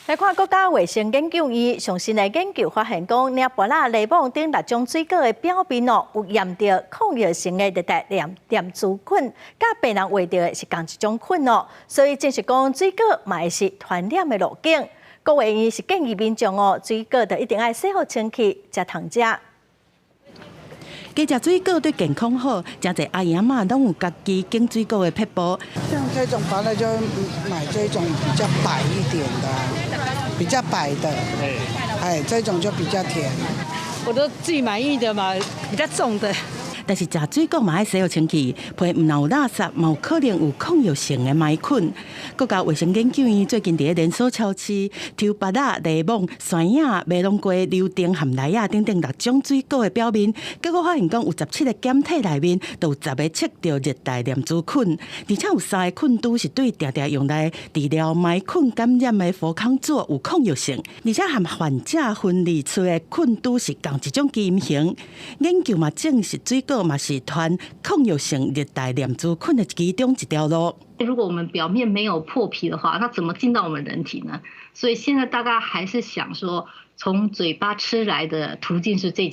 來看國家衛生研究院上新的研究發現，講領芭樂、檸檬等六種水果的表面哦，有驗著抗藥性的熱帶念珠菌，佮病人患著的是仝一種菌哦，所以證實講水果嘛會是傳染的路徑。國衛院是建議民眾哦，水果就一定愛洗予清氣，才通食。加食水果對健康好，誠濟阿爺阿嬤攏有家己揀水果的撇步。像這種芭樂就買這種比較白一點的，比較白的，哎，這種就比較甜。我都自己滿意的嘛，比較重的。但是食水果嘛愛洗予清氣，皮毋但有垃圾，嘛有可能有抗藥性的霾菌。國家衛生研究院最近佇咧連鎖超市抽芭樂、檸檬、酸葉、馬龍瓜、柳丁和梨仔等等六種水果的表面，結果發現講有17個檢體內面都有10個測著熱帶念珠菌，而且有三个菌株是對定定用來治療霾菌感染的氟康唑有抗藥性，而且和患者分離出的菌株是仝一種基因型。研究嘛證實水果嘛是傳抗藥性熱帶念珠菌的其中一條路。如果我們表面沒有破皮的話，它怎麼進到我們人體呢？所以現在大家還是想說，從嘴巴吃來的途徑是最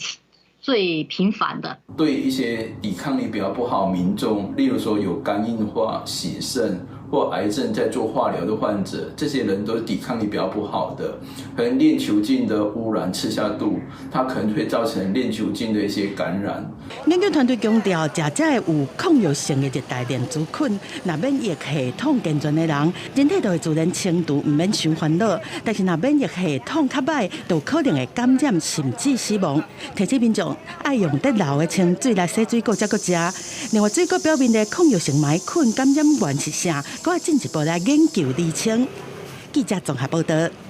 最頻繁的。對一些抵抗力比較不好民眾，例如說有肝硬化、洗腎或癌症在做化療的患者，這些人都是抵抗力比較不好的，可能鏈球菌的污染吃下肚，它可能會造成鏈球菌的一些感染。研究團隊強調，食這个有抗藥性的熱帶念珠菌，若免疫系統健全的人，人體就會自然清除，毋免傷煩惱；但是若免疫系統較䆀，就可能會感染甚至死亡。提醒民眾愛用得流的清水來洗水果，才閣食。另外，水果表面的抗藥性霾菌感染源是啥？閣愛進一步來研究釐清。記者綜合報道。